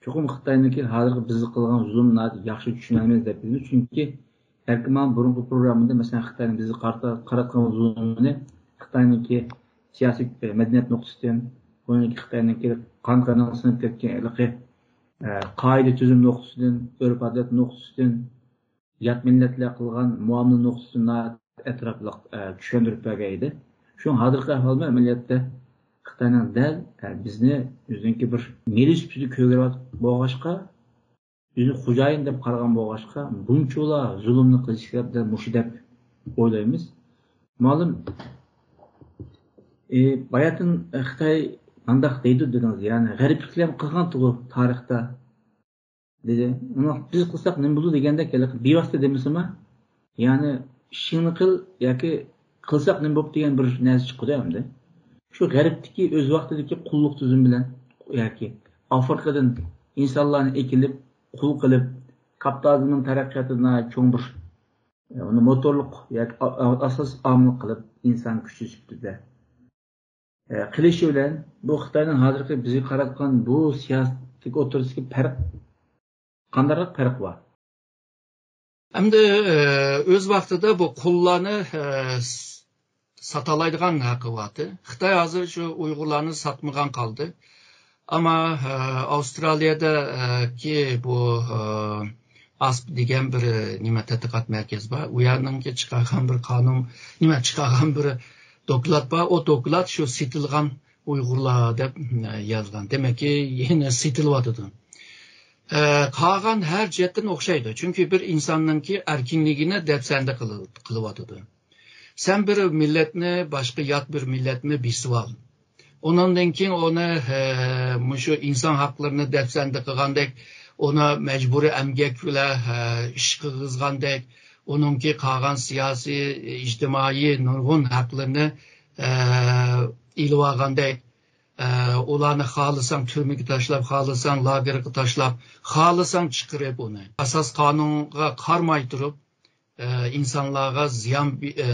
چوقۇم خىتاينىڭكى ھازىرقى بىزگە قىلغان زۇلۇمىنى ناھايىتى ياخشى چۈشىنەلمەيمىز دەپ بىلىمىز. چۈنكى بەلكى مانا بۇرۇنقى پروگراممىدا، مەسىلەن، خىتاينىڭ بىزگە قارىتا-، قاراتقان زۇلمىنى خىتاينىڭكى سىياسىي، ئە، مەدەنىيەت نۇقتىسىدىن، بۇنىڭكى خىتاينىڭكى قان-قېنىغا سىڭىپ كەتكەن ھېلىقى، ئە، قائىدە-تۈزۈم نۇقتىسىدىن، ئۆرپ-ئادەت نۇقتىسىدىن، يات مىللەتلەر قىلغان مۇئامىلە نۇقتىسىدىن ناھايىتى ئەتراپلىق، ئە، چۈشەندۈرۈپ بەرگەن ئىدى. شۇڭا ھازىرقى ئەھۋالمۇ ئەمەلىيەتتە خىتاينىڭ دەل، ئە، بىزنى ئۆزىنىڭكى بىر مېلى سۈپىتىدە كۆرگەن بولغاچقا، ئۆزىنى خوجايىن دەپ قارىغان بولغاچقا، بۇنچىلا زۇلۇمنى قىلىش سەۋەبى مۇشۇ دەپ ئويلايمىز. مۇئەللىم، ئى، باياتىن خىتاي قانداق دەيدۇ دېدىڭىز، يەنى غەربلىكلەر قىلغانتىغۇ تارىختا دېدى. ئۇنى بىز قىلساق نېمە بولىدۇ دېگەندەك ھېلىقى بىۋاسىتە دېمىسىمۇ، يەنى ئىشىڭنى قىل ياكى قىلساق نېمە بوپتۇ دېگەن بىر نەرسە چىقىدۇ ئەمدى. شۇ غەربتىكى ئۆز ۋاقتىدىكى قۇللۇق تۈزۈم بىلەن ياكى ئافرىقىدىن ئىنسانلارنى ئەكېلىپ، قۇل قىلىپ، كاپىتالىزمنىڭ تەرەققىياتىدا چوڭ بىر، ئۇنى موتورلۇق ياكى ئا-، ئا-، ئاساس ئامىل قىلىپ ئىنسان كۈچى سۈپىتىدە، ئە، قىلىشى بىلەن بۇ خىتاينىڭ ھازىرقى بىزگە قاراتقان بۇ سىياسىتى ئوتتۇرىسىدىكى پەرق، قانداقراق پەرق بار؟ ئەمدى، ئە، ئۆز ۋاقتىدا بۇ قۇللارنى، ئە، س-، ساتالايدىغان ھەققى بارتى. خىتاي ھازىر شۇ ئۇيغۇرلارنى ساتمىغان قالدى. ئەمما، ئە، ئاۋسترالىيەدە، ئە، كى بۇ، ئە، ئاسپ دېگەن بىر، ئە، نېمە، تەتقىقات مەركەزى بار. ئۇ يەرنىڭكى چىقارغان بىر قانۇن، نېمە، چىقارغان بىر دوكلات بار. ئۇ دوكلات شۇ سېتىلغان ئۇيغۇرلار دەپ، ئە، يازغان. دېمەككى، يەنە سېتىلىۋاتىدۇ. ئە، قالغان ھەر جەھەتتىن ئوخشايدۇ. چۈنكى بىر ئىنساننىڭكى ئەركىنلىكىنى دەپسەندە قىلىۋ-، قىلىۋاتىدۇ. سەن بىر مىللەتنى، باشقا يات بىر مىللەتنى بېسىۋال. ئۇنىڭدىن كېيىن ئۇنى، ھە، مۇشۇ ئىنسان ھەقلىرىنى دەپسەندە قىلغاندەك، ئۇنى مەجبۇرىي ئەمگەك بىلەن، ھە، ئىش قىلغۇزغاندەك، ئۇنىڭكى قالغان سىياسىي، ئىجتىمائىي نۇرغۇن ھەقلىرىنى، ھە، ئېلىۋالغاندەك، ئە، ئۇلارنى خالىساڭ تۈرمىگە تاشلاپ، خالىساڭ لاگېرغا تاشلاپ، خالىساڭ چىقىرىپ ئۇنى. ئاساس قانۇنغا قارىماي تۇرۇپ، ئە، ئىنسانلارغا زىيان بې-، ئە،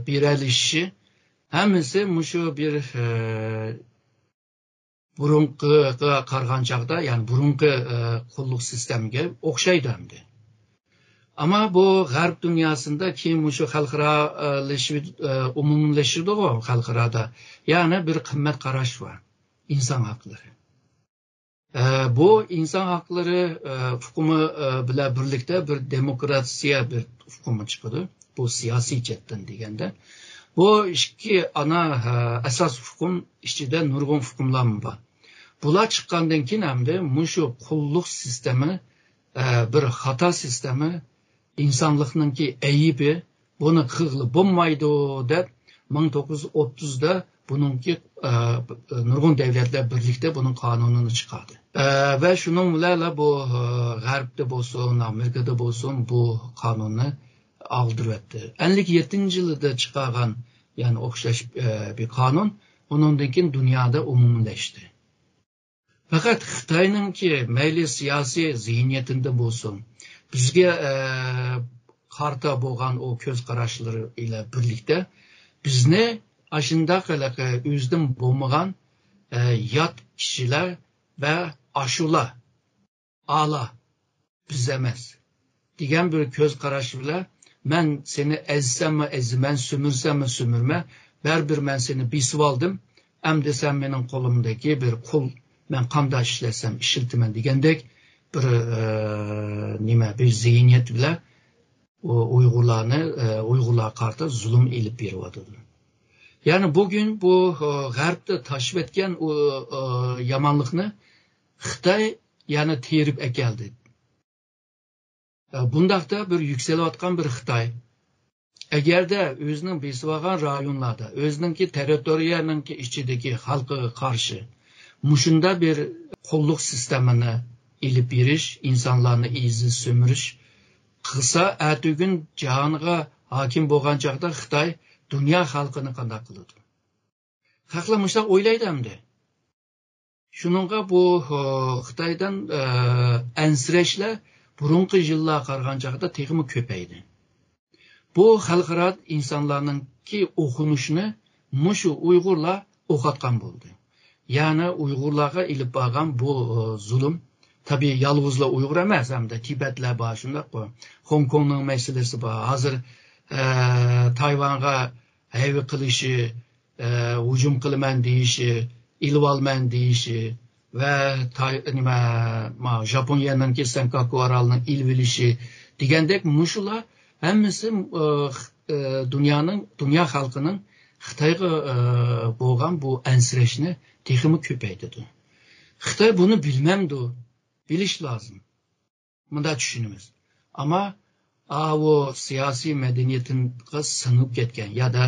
بېرەلىشىشى ھەممىسى مۇشۇ بىر، ئە، بۇرۇنقىغا قارىغان چاغدا، يەنى بۇرۇنقى، ئە، قۇللۇق سىستېمىگە ئوخشايدۇ ئەمدى. ئەمما بۇ غەرب دۇنياسىندا كېيىن مۇشۇ خەلقئارالىشىپ، ئە، ئومۇملىشىدىغۇ خەلقئارادا. يەنى بىر قىممەت قاراش بار. ئىنسان ھەقلىرى. ئە، بۇ ئىنسان ھەقلىرى، ئە، ئۇقۇمى، ئە، بىلەن بىرلىكتە بىر دېموكراتىيە بىر ئۇقۇمى چىقىدۇ. بۇ سىياسىي جەھەتتىن دېگەندە. بۇ ئىككى ئانا، ئە، ئاساس ئۇقۇم ئىچىدە نۇرغۇن ئۇقۇملارمۇ بار. بۇلار چىققاندىن كېيىن ئەمدى مۇشۇ قۇللۇق سىستېمى، ئە، بىر خاتا سىستېمى، ئىنسانلىقنىڭكى ئەيىبى، بۇنى قىلغىلى بولمايدۇ دەپ، مىڭ توققۇز يۈز ئوتتۇزدا بۇنىڭكى، ئە، نۇرغۇن دۆلەتلەر بىرلىكتە بۇنىڭ قانۇنىنى چىقاردى. ئە، ۋە شۇنىڭ بىلەنلا بۇ، ئە، غەربتە بولسۇن، ئامېرىكىدا بولسۇن، بۇ قانۇننى ئالدۇرۇۋەتتى. ئەللىك يەتتىنچى يىلىدا چىقارغان، يەنى ئوخشاش، ئە، بىر قانۇن، ئۇنىڭدىن كېيىن دۇنيادا ئومۇملاشتى. پەقەت خىتاينىڭكى مەيلى سىياسىي زېھنىيىتىدە بولسۇن، بىزگە، ئە، قارىتا بولغان ئۇ كۆز قاراشلىرى بىلەن بىرلىكتە بىزنى ئاشۇنداق ھېلىقى ئۆزىدىن بولمىغان، ئە، يات كىشىلەر ۋە ئاشۇلار، ئالا، بىز ئەمەس دېگەن بىر كۆز قاراش بىلەن، مەن سېنى ئەزسەممۇ ئەزىمەن، سۈمۈرسەممۇ سۈمۈرمەن، بەرىبىر مەن سېنى بېسىۋالدىم، ئەمدى سەن مېنىڭ قولۇمدىكى بىر قۇل، مەن قانداق ئىشلەتسەم ئىشلىتىمەن دېگەندەك بىر، ئە، نېمە، بىر زېھنىيەت بىلەن ئۇ ئۇيغۇرلارنى، ئە، ئۇيغۇرلارغا قارىتا زۇلۇم ئېلىپ بېرىۋاتىدۇ. يەنى بۈگۈن بۇ، ئە، غەربتە تاشلىۋەتكەن ئۇ، ئە، يامانلىقنى خىتاي يەنە تېرىپ ئەكەلدى. بۇنداقتا بىر يۈكسىلىۋاتقان بىر خىتاي، ئەگەردە ئۆزىنىڭ بېسىۋالغان رايونلاردا، ئۆزىنىڭكى تېررىتورىيەنىڭكى ئىچىدىكى خەلقىگە قارشى مۇشۇنداق بىر قۇللۇق سىستېمىنى ئېلىپ بېرىش، ئىنسانلارنى ئېزىش، سۈمۈرۈش قىلسا، ئەتىگۈن جاھانغا ھاكىم بولغان چاغدا خىتاي دۇنيا خەلقىنى قانداق قىلىدۇ؟ خەقلەر مۇشۇنداق ئويلايدۇ ئەمدى. شۇنىڭغا بۇ، ئە، خىتايدىن، ئە، ئەنسىرەشلەر بۇرۇنقى يىللارغا قارىغان چاغدا تېخىمۇ كۆپەيدى. بۇ خەلقئارا ئىنسانلارنىڭكى ئوقۇنۇشىنى مۇشۇ ئۇيغۇرلار ئوقۇتقان بولدى. يەنى ئۇيغۇرلارغا ئېلىپ بارغان بۇ، ئە، زۇلۇم، تەبىئىي يالغۇزلا ئۇيغۇر ئەمەس، ھەمدە تىبەتلەر بار، شۇنداققۇ. خوڭكوڭنىڭ مەسىلىسى بار. ھازىر، ئە، تايۋانغا ھەيۋە قىلىشى، ئە، ھۇجۇم قىلىمەن دېيىشى، ئېلىۋالىمەن دېيىشى ۋە تاي-، نېمە، ما، ژاپونىيەنىڭكى سەنكاكۇ ئارالىنىڭ ئېلىۋېلىشى دېگەندەك مۇشۇلار ھەممىسى، ئە، خ-، ئە، دۇنيانىڭ، دۇنيا خەلقىنىڭ خىتايغا، ئە، بولغان بۇ ئەنسىرەشنى تېخىمۇ كۆپەيتىدۇ. خىتاي بۇنى بىلمەمدۇ؟ بىلىش لازىم. مۇنداق چۈشىنىمىز. ئەمما ئاۋۇ سىياسىي مەدەنىيىتىگە سىڭىپ كەتكەن يادا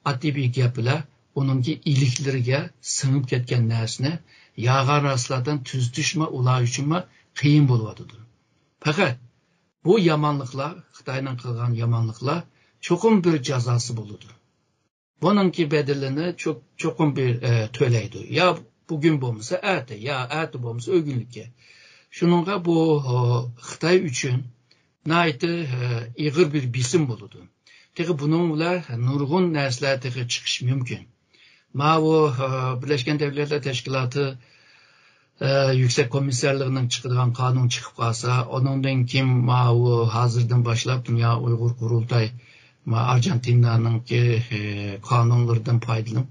ئاددىي بىر گەپ بىلەن ئۇنىڭكى ئىلىكلىرىگە سىڭىپ كەتكەن نەرسىنى يالغان راستلاردىن تۈزىتىشمۇ ئۇلار ئۈچۈنمۇ قىيىن بولۇۋاتىدۇ. پەقەت بۇ يامانلىقلار، خىتاينىڭ قىلغان يامانلىقلار چوقۇم بىر جازاسى بولىدۇ. بۇنىڭكى بەدىلىنى چوق-، چوقۇم بىر، ئە، تۆلەيدۇ. يا بۈگۈن بولمىسا ئەتە، يا ئەتە بولمىسا ئۆگۈنلۈككە. شۇنىڭغا بۇ، ئە، خىتاي ئۈچۈن ناھايىتى، ئە، ئېغىر بىر بېسىم بولىدۇ. تېخى بۇنىڭ بىلەن نۇرغۇن نەرسىلەر تېخى چىقىشى مۇمكىن. ماۋۇ، ئە، بىرلەشكەن دەۋلەتلەر تەشكىلاتى، ئە، يۈكسەك كومىسسارلىقىنىڭ چىقىدىغان قانۇن چىقىپ قالسا، ئۇنىڭدىن كېيىن ماۋۇ ھازىردىن باشلاپ دۇنيا ئۇيغۇر قۇرۇلتاي، ما ئارجېنتىنانىڭكى، ئە، قانۇنلىرىدىن پايدىلىنىپ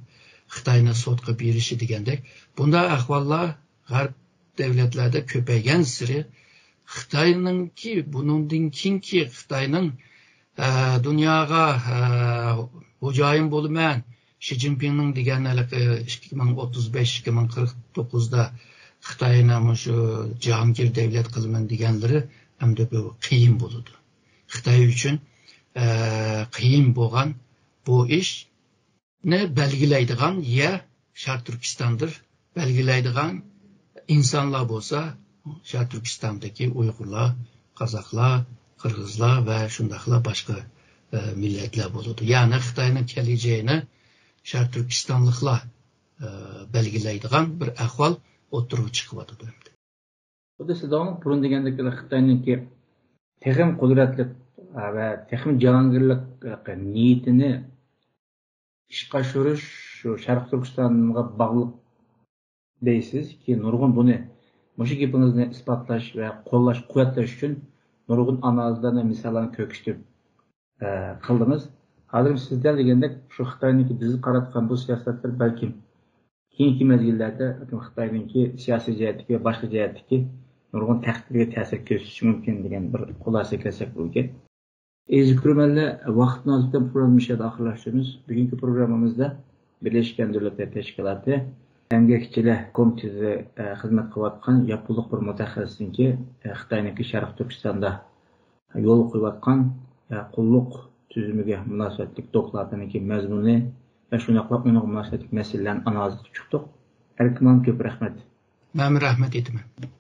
خىتاينى سوتقا بېرىشى دېگەندەك، بۇنداق ئەھۋاللار غەرب دەۋلەتلەردە كۆپەيگەنسېرى خىتاينىڭكى بۇنىڭدىن كېيىنكى خىتاينىڭ، ئە، دۇنياغا، ئە، خوجايىن بولىمەن، شى جىنپىڭنىڭ دېگەن ھېلىقى ئىككى مىڭ ئوتتۇز بەش، ئىككى مىڭ قىرىق توققۇزدا خىتاينى مۇشۇ جاھانگىر دەۋلەت قىلىمەن دېگەنلىرى ئەمدى بۇ قىيىن بولىدۇ. خىتاي ئۈچۈن، ئە، قىيىن بولغان بۇ ئىشنى بەلگىلەيدىغان يەر شەرقىي تۈركىستاندۇر. بەلگىلەيدىغان ئىنسانلار بولسا شەرقىي تۈركىستاندىكى ئۇيغۇرلار، قازاقلار، قىرغىزلار ۋە شۇنداقلا باشقا، ئە، مىللەتلەر بولىدۇ. يەنى خىتاينىڭ كەلىجەينى شەرقىي تۈركىستانلىقلار، ئە، بەلگىلەيدىغان بىر ئەھۋال ئوتتۇرىغا چىقىۋاتىدۇ ئەمدى. خۇددى سىز داۋاملىق بۇرۇن دېگەندەك خىتاينىڭكى تېخىمۇ قۇدرەتلىك، ئە، ۋە تېخىمۇ جاھانگىرلىك، ئە، نىيىتىنى ئىشقا ئاشۇرۇش شۇ شەرقىي تۈركىستانغا باغلىق دەيسىز كېيىن نۇرغۇن بۇنى، مۇشۇ گېپىڭىزنى ئىسپاتلاش ۋە قوللاش، قۇۋۋەتلەش ئۈچۈن نۇرغۇن ئانالىزلارنى، مىساللارنى كۆرسىتىپ، ئە، قىلدىڭىز. ھازىر سىز دەل دېگەندەك، شۇ خىتاينىڭكى بىزگە قاراتقان بۇ سىياسەتلىرى بەلكىم كېيىنكى مەزگىللەردە خىتاينىڭكى سىياسىي جەھەتتىكى ۋە باشقا جەھەتتىكى نۇرغۇن تەھدىتلەرگە تەسىر كۆرسىتىشى مۇمكىن دېگەن بىر خۇلاسىگە كەلسەك بولىدىكەن. ئەزىز كۆرۈرمەنلەر، ۋاقىت مۇناسىۋىتى بىلەن پروگراممىنى مۇشۇ يەردە ئاخىرلاشتۇرىمىز. بۈگۈنكى پروگراممىمىزدا بىرلەشكەن دۆلەتلەر تەشكىلاتى ئەمگەكچىلەر كومىتېتىدا، ئە، خىزمەت قىلىۋاتقان ياپونلۇق بىر مۇتەخەسسىسنىڭكى، ئە، خىتاينىڭكى شەرقىي تۈركىستاندا يولغا قويۇۋاتقان، ئە، قۇللۇق تۈزۈمىگە مۇناسىۋەتلىك دوكلاتىنىڭكى مەزمۇنى ۋە شۇنداقلا ئۇنىڭغا مۇناسىۋەتلىك مەسىلىلەرنى ئانالىز قىلىپ چىقتۇق. ئەركىن خانىم، كۆپ رەھمەت. مەنمۇ رەھمەت ئېيتىمەن.